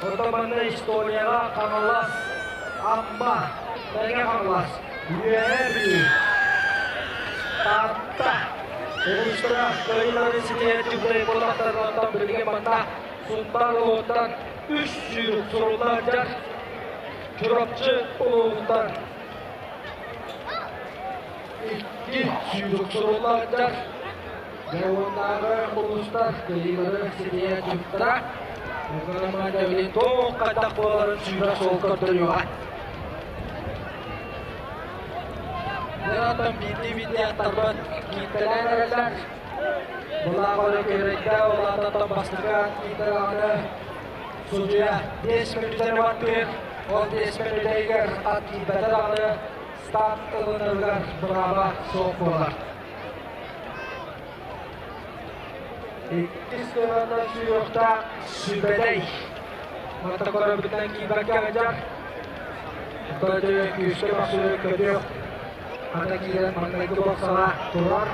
Оттон манна историяҕа Хаҥалас, Амма, Мэҥэ Хаҥалас, Үөһээ Бүлүү, Таатта улуустара кыайыыларын ситиһэр дьыллай буоллахтарына, билигин манна Сунтаар улууһуттан үс сүүрүк сурулла сылдьар Чурапчы улууһуттан икки сүүрүк сурулла сылдьар Дьэ уоннааҕы улуустар кыайыылары ситиһэр дьыктара Украмаадабилин туох хайдах буоларын сүүрэ суол көрдөрүөҕэ. Онтон биирдии-биирдии аттарбыт кииртэлээн эрэллэр. Былаах өрө күөрэйдэ, улаататтан бастакы ат киирдэ даҕаны судьуйа 5 мүнүүтэ баттыыр. Ол 5 мүнүүтэ ат киирбэтэ даҕаны старт ылынарыгар бырааба суох буолар. Иккис кыһыннан сүүрүөхтээх Сүбэдэй. Манта көрөбүтүнэн киирбэккэ сылдьар. Көтү күүскэ махсыыр көтүөх. Хата киирэн маҥнайгы боксаҕа турар.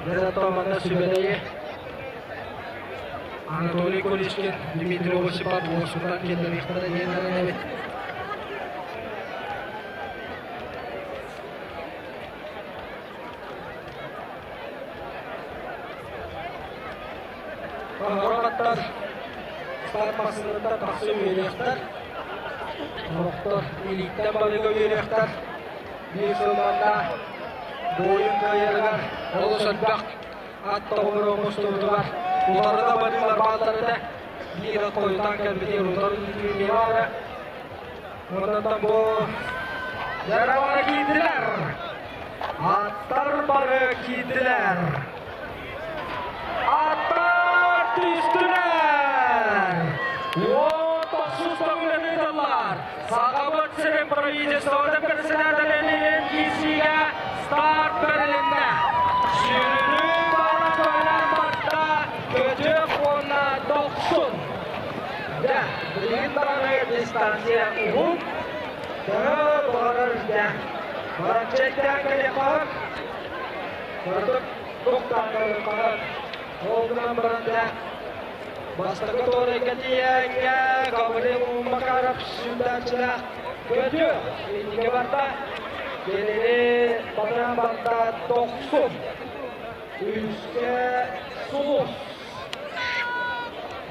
Дьэ манна Сүбэдэйи Анатолий Куличкин, Дмитрий Осипов уосутан киллэриэхтэрэ диэн эрэнэбит. Аһаҕаттар старт массыынаттан тахса үөрүйэхтэр. Сорохтор илииттэн балыга үөрүйэхтэр. Биир сыл манна буойун кыайарыгар олус элбэх ат тоҕуруо мустубутугар утарыта барыылар бааллар этэ. Биир ат хойутаан кэлбитигэр утары үөрүйэҕэ баара. Онтон бу Ярована киирдилэр. Аттар бары киирдилэр. Аттар түстүлэр. Уот тохсус төгүлүн ыытыллар. Сахабыт сирин правительствотын председателин киирсиигэ старт бэрилиннэ. Сүрүнү бара көлөн барда көтүөх уонна дохсун. Дьэ, билигин даҕаны дистанция уһун, төһө баҕарар дьэ, барачча иктээн кэлиэххэ кыратык тохтоон кэлиэххэ Ол гынан баран дьэ, бастакы туорайга тиийээҥҥэ Гаврил Макаров сүүрдээччилээх көтүө инники барда. Кинини батыһан барда Дохсун. Үскэ Сулус.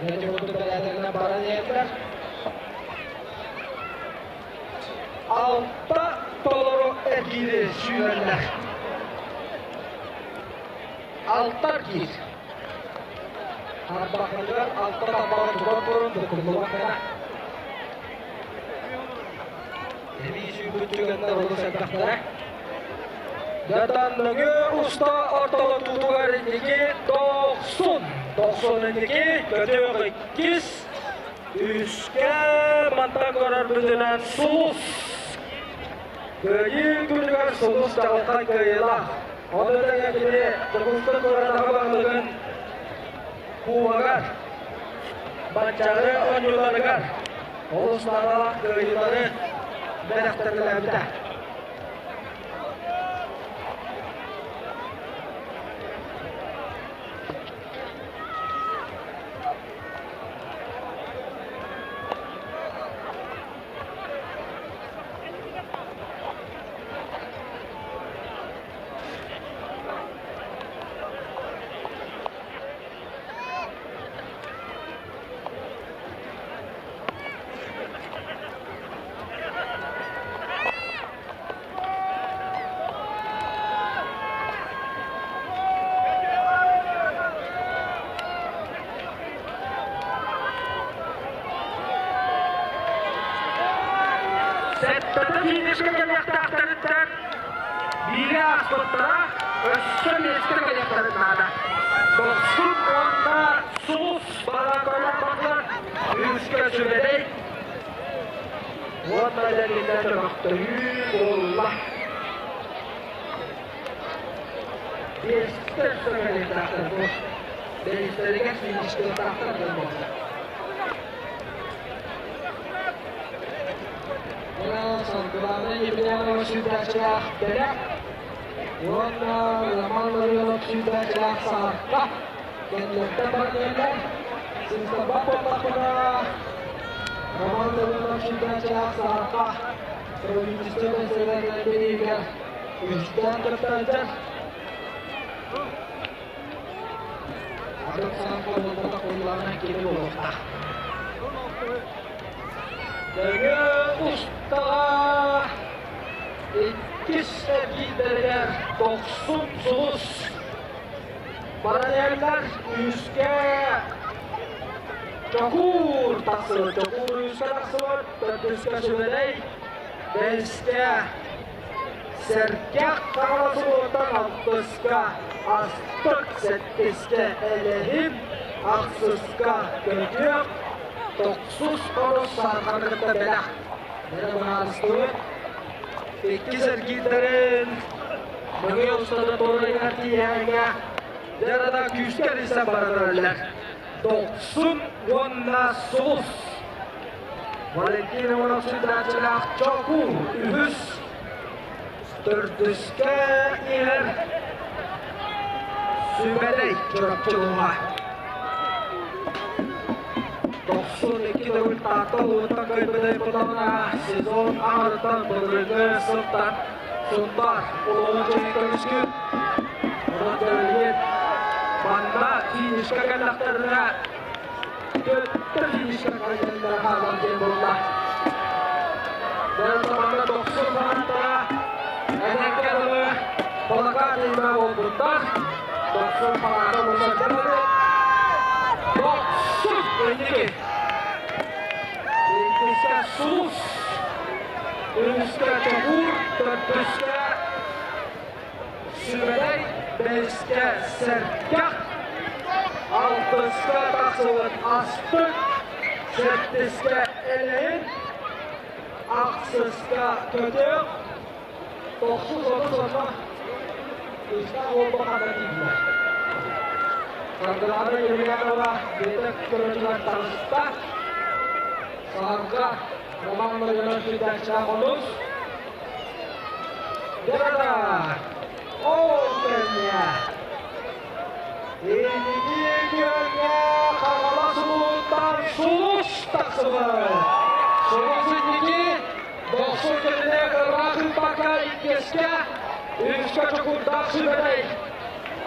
Дьэ курдук бэрээдэгинэн баран иһэллэр. Алта толору эргиири сүүрэллэр. Алта эргиир. Тарбахтарыгар алта тарбаҕы тутан туран буккуллубат гына. Эбии сүүрбүт түгэннэр олус элбэхтэрэ. Дьатанныгы уста ортолотуутугар инники дохсун, дохсун инники, көтүөх иккис, үскэ мантан көрөрбүтүнэн сулус. Кыайыы күнүгэр сулус чаҕылхай кыайыылаах. Ону тэҥэ кини Дьокуускай куорат аҕа баһылыгын кубогар, Манчаары оонньууларыгар олус наадалаах кыайыылары бэлэхтэтэлээбитэ. Сэттэтэ финишка кэлиэхтээхтэриттэн биирэ ааспыттара, өссө миэстэ кэлиэхтэрин наада. Дохсун уонна Сулус бараакалар бардылар. Үскэ сүбэдэй уонна дьэ чөмөхтөһүү буолла. Биэстэ өссө кэлиэхтээхтэр бу. Бэйистэригэр финишкалаахтар дьон буолла. Саргылаана Емельянова сүүрдээччилээх Бэлэх уонна Роман Ларионов сүүрдээччилээх Саарка кэннилэриттэн баран иһэллэр. Сыыстарбат буоллахпына. Иванов сүүрдээччилээх Саһарха правительство бэрэссэдээтэлэ бирииһигэр үһүстээн кыттааччы. Атын саҥа буолбатах буоллаҕына кини буолуохтаах. Нөҥүө устаҕа иккис эргиирдэригэр дохсун сулус параллеллар күүскэ Чокуур тахсыбыт, Чокуур үскэ тахсыбыт, төрдүскэ Сүбэлэй, бэһискэ Сэргэх Хаҥалас улууһуттан алтыска Астык, сэттискэ Элэһин, ахсыска Көтүөх, тохсус хорус Саарханы кытта бэлэх. Бэрэ быһаарыстыбыт. Иккис эргиирдэрин нөҥүө устата туорайыгар тиийээҥҥэ дьарада күүскэ эрийсэн баран эрэллэр. Дохсун уонна Сулус. Валентин Иванов сүтээччилээх Чокуур үһүс, төрдүскэ иһэр Сүбэдэй Чурапчылыма. 92 төгүл Таатта улууһуттан кыайбытай Поталана сезон аҥарыттан былырыыҥҥы сылтан Сунтаар улууһун чиҥин көмүскүүр. Онон дьэ манна финишка кэллэхтэринэ төттө финишка кэлэллэрэ хаалан диэн буолла. Дьэ манна дохсун фанаттара эдэргэ дылы плакат иимэ буолбуттар. Дохсун фаната мусордары Дохсун инники. Иккискэ Сулус, үһүскэ Чокуур, төрдүскэ Сүбэлэй, бэһискэ Сэргэх, алтыска тахсыбыт Астык, сэттискэ Элэһин, ахсыска Көтөх, тохсус отус онно Ыстаах уолба ханна тиийдилэр. Саргылаана Емельянова биэтэк көрөөччүлэр таҕыста. Саһарга Роман Ларионов передачаҕа онус. Дьарада! Ол кэннэ инники күөҥҥэ Хаҥалас улууһуттан Сулус тахсыбыт. Сулус инники Дохсун кэннэ ыраах ыыппакка иккискэ, үһүскэ Чокурдаах Сүбэдэй.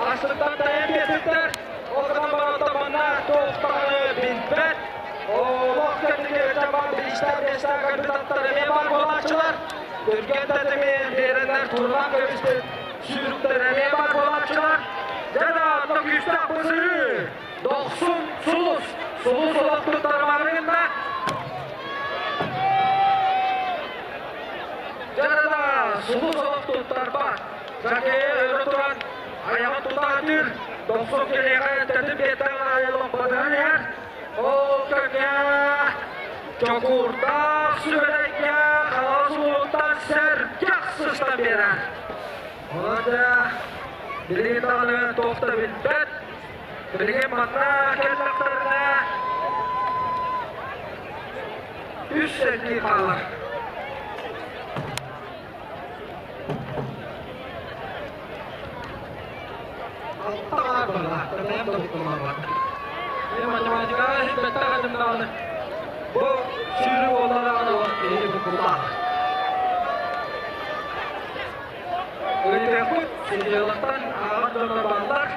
Астыттан тайан биэрбиттэр, ол гынан баран манна туох даҕаны билбэт. Олох кэнники өтө бириистэр биэстэр капитаттар эмиэ баар буолааччылар. Түргэн тэтими биэрэннэр турунан көбүспүт сүүрүктэр эмиэ баар буолааччылар. Дьэ да, онно күүстээх бысырыы! Дохсун Сулус! Сулус олох туттарымаары гынна. Дьэ да, Сулус олох туттарбат. Жакея өрө туран айаҕын тутаатыыр. Дохсун киниэхэ тэтим биэтэҥ олох батыһан иһэр. Ол кэмҥэ Чокуурдаах сүбэлэйгэ Хаҥалас улууһуттан сэргэх сыстан биэрэр. Онон дьэ, билигин даҕаны туох да билбэт. Билигин манна кэллэхтэринэ үс сэргии хаалар. Алта аҕаар барла, бэйэм да буккуллаабат. Мен математикаҕа иһиппэттэх этим даҕаны. Бу сүүрүү буоллаҕына олох киһи буккуллаах. Ыйытыахпыт, судьуйалартан ааҕар дьоннор бааллар.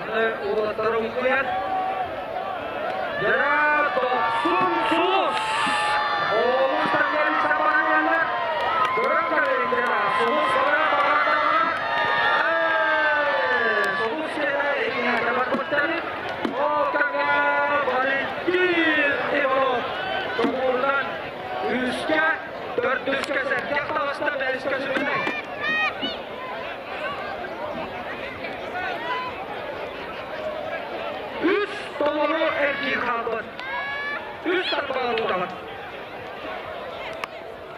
Аны уолаттары умсуйан Дьэ, дохсун сулус! Олус тангелиста баран иһэллэр. Көрөн кэлэйдэрэ, сулус көрөн баран Сулус кэлэ иҥнээтэ барбыттары. Ол кэмҥэ Валентин Иванов чокуурунан үскэ, төрдүскэ сэргэх таҕыста, бэһискэ сүрүнэй. Үс толору эргиир хаалбыт. Үс тарбаҕы тутабыт.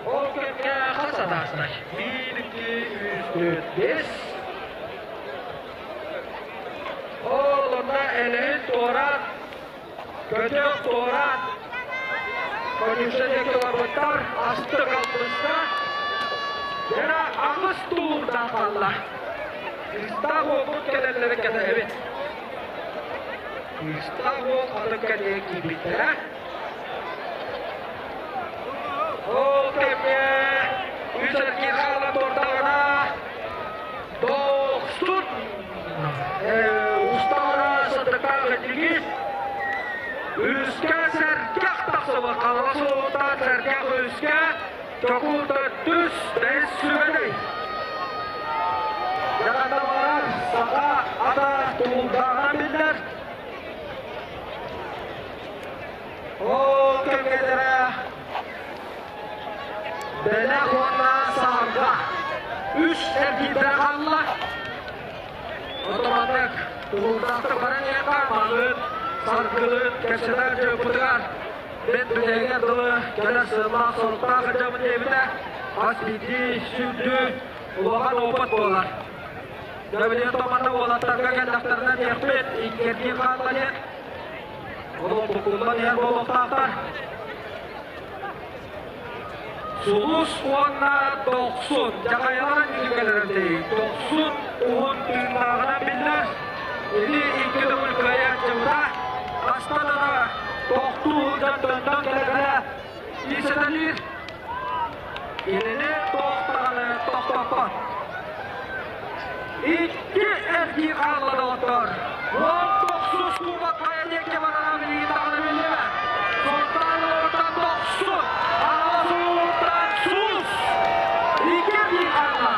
Ол кэмҥэ хас атаастай? Биир, икки, үс, түөрт, биэс. Ол онно элэһин туораат, көтөх туораат, конюшня диэки олорбуттар, астык алпыста. Дьэ, аҕыс тулуурдаах хаалла. Кыыстаах уолбут кэлэллэрин кэтэһэбит. Кыыстаах уол атын кэлиэ киирбиттэрэ. Үс эргиир хаалан турдаҕына Дохсун устаҕына сытыктаах итигис үскэ сэргэх тахсыбыт хаҥалас уолуттан сэргэх үскэ Чокуур төрдүс бэһис сүбэдэй. Дьаҕата барар саха ата тулуурдааҕынан биллэр. Ол кэмҥэ Бэлэх уонна саһарга үс эргиирдэрэ хаалла. Отоматык тулуурдаахтык баран иһиэхэ манын саргылын кэпсэтэр дьыппытыгар бэт бүтэһигэр дылы кэлэр сыаллаах-соруктаах сылдьабын диэбитэ хас биирдии сүүрдүү улахан опыт буолар. Дьэ томанна уолаттарга кэллэхтэринэ диэхпит иккэрдии хаалла диэн Олох буккуллан иһэр буолуохтаахтар. Сулус уонна Дохсун дьахайалаан дьүгэлэрдей Дохсун уһун тыыннааҕынан биллэр. Или икки төгүл кыайааччыбыта хаста да тохтуу сылдьан төннөн кэлэ-кэлэ тиисэтэлиир. Кинини туох даҕаны тохтоппот. Икки эргии хаалла доҕоттор. 19 кубок хайа диэки барара билигин даҕаны биллибэт. Султан уоттан тохсун, аҕалас ууттан сус. Икки эргии хаалла.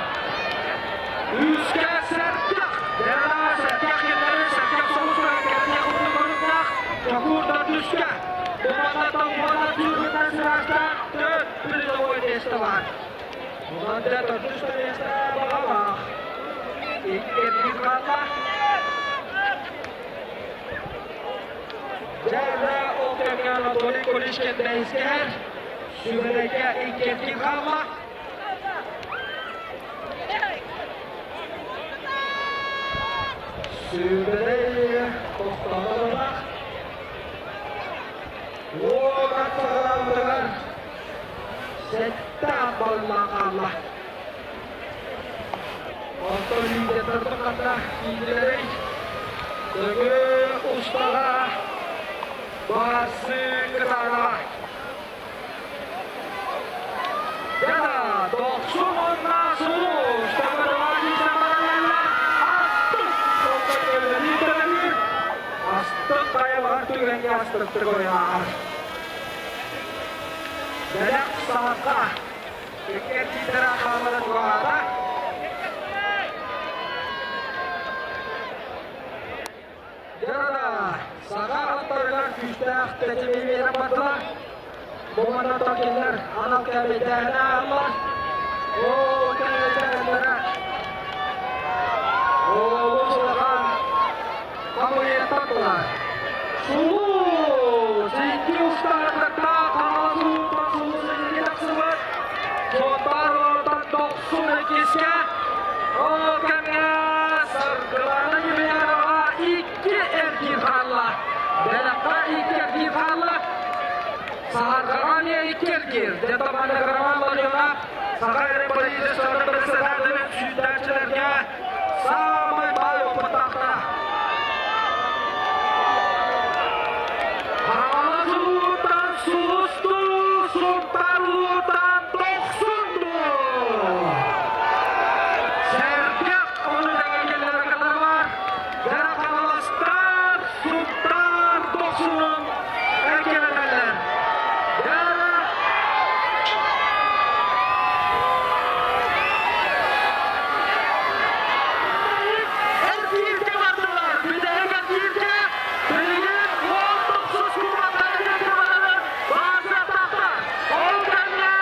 Үскэ сэргэх, Дэрэ сэргэх кинилэри сэргэх соҕус кэлиэх курдук көрүҥнээх Чокуурдан үскэ. Буманнаттан уонна түүрбүттэн сыраастаах төрт призовой миэстэ баар. Онон дьэ төрдүс да миэстэ баҕалаах. Икки хаалла. Дьэ ол кэмҥэ Анатолий Кулишкин бэһискэһэр. Сүбэлэйгэ икки хаалла. Сүбэлэй тохтоотоллох. Уон саҕалаабытыгар сэттэ баллаах хаалла. Онтон лидердэрбит ханна киирдилэрий? Көҥү устаҕа баарсыы кытаанаҕа. Яна дохсун уонна сулус Астык хайалар түгэҥҥэ астыктык ойаар. Бэлэх саҕахха иккэрдиитэрэ хаалара туһаата. Дьарана саха аттарыгар күүстээх тэтими биэрэн бардылар. Бу манна кинилэр анал кээмэйдээһинэ ааһаллар. Ол кээмэйдээһиннэрэ олус улахан хамыйыттан турар. Сулус икки устаахтарда Хаҥалас улууһуттан Сулус инники тахсыбыт. Суоттаар олортон дохсун иккискэ. Ол кэмҥэ Саргылана Емельянова икки эргиир хаалла. Бэлэххэ икки эргиир хаалла. Саһарҕаҕа эмиэ икки эргиир. Дьэ Тамара Роман Ларионов Саха эрэ политическай председателин сүүрдээччилэргэ саамай баай опыттаахтара. Хаҥалас улууттан сулустуу, Сунтаар улууттан дохсундуу! Сэргэх ону тэҥэ кэллэр бар. Дьэ Хаҥаластар, Сунтаар дохсунун эккирэтэллэр. Дьэ Эргииргэ бардылар. Бүтэһик эргииргэ билигин 19 кубоктары барарын баасыахтаахтар. Ол кэннэ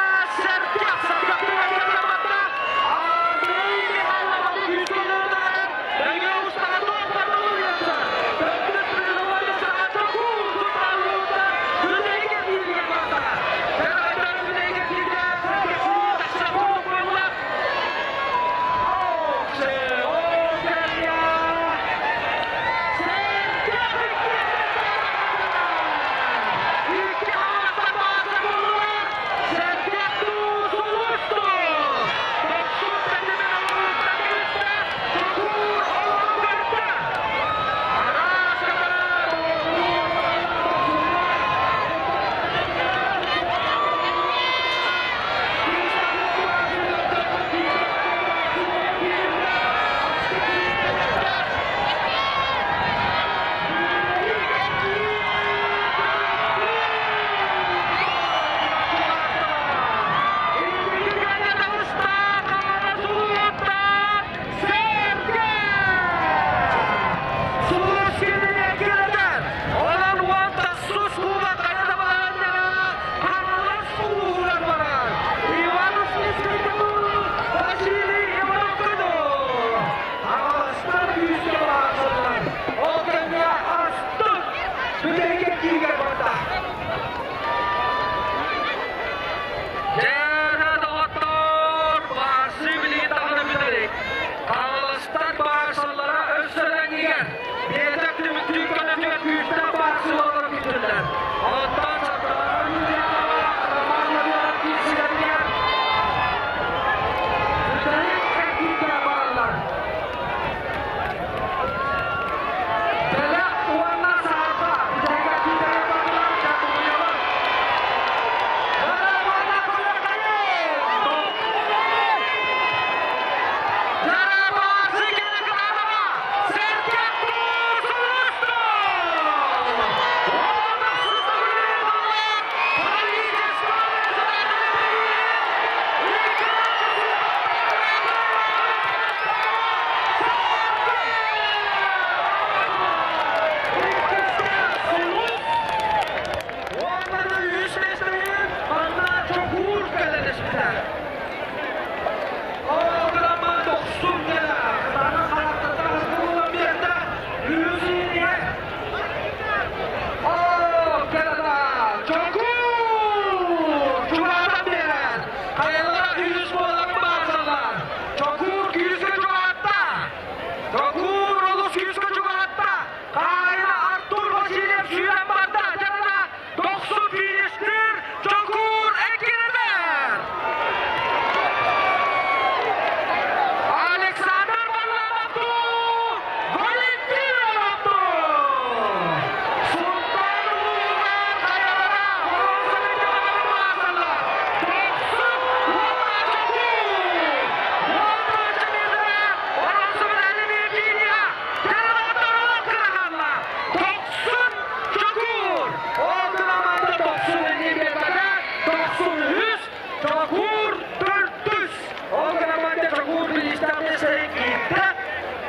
Чокуур төрдүс. Ол гынан баран Чокуур бириистээх миэстэни киирдэ.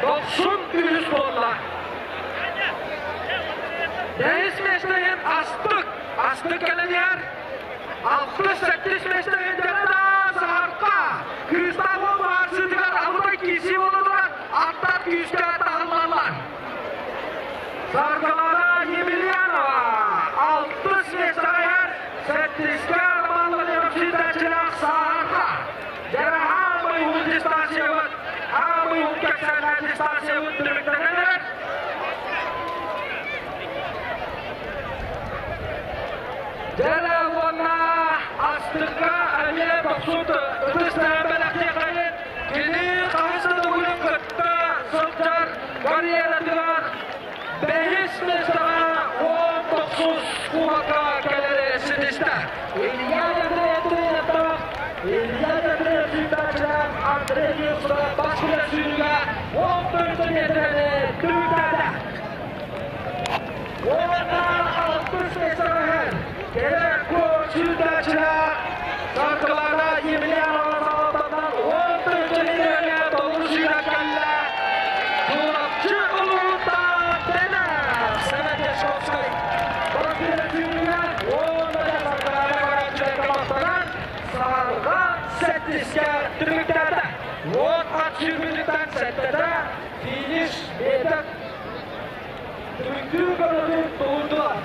Дохсун үһүс буолла. Бэһис миэстэһин Астык. Астык кэлэн иһэр. Алтыс, сэттис миэстэһин Дьарда Саһарка. Кыыстаах уол быһаарсыытыгар алтай киирсии буола турар. Аттар күүскэ таһыллаллар. Саргылана Емельянова алтыс миэстэҕэ иһэр. Сэттискэ Роман Владимирович сүтээччилээх Саһарка. Дьара хаамый уһун дистанциябыт, хаамый уһун кэпсээннээх дистанциябыт түмүктэнэн эрэр. Дьэрэ уонна астыкка эмиэ тохсут ытыс бэлэхтиэххэйин кини хаһыс да төгүлүн кытта сылдьар карьератыгар бэһис миэстэҕэ 19 кубокка кэлэри ситистэ. Илья Андреев Илья Андреев сүүрбэччилээх Андрей Кириллов бас билэр сүүрүүгэ 14 миэтэрэни түмүктээтэ. Уонна алтыс миэстэҕэ кэлэр сүүрдээччилээх Саргылана Емельянова салалтатынан 14 миэтэрэни толору сүүрэн кэллэ. Чурапчы улууһуттан Тэнэр Сэмэн Дьячковскай бас билэр сүүрүүгэ уонна Саргылана көрөөччүлэргэ махтанан Сарга сэттискэ түмүктээтэ. Уот ат сүүрбүтүттэн сэттэтэ финиш биэтэк түмүктүүр көрөтүн туһуйдулар.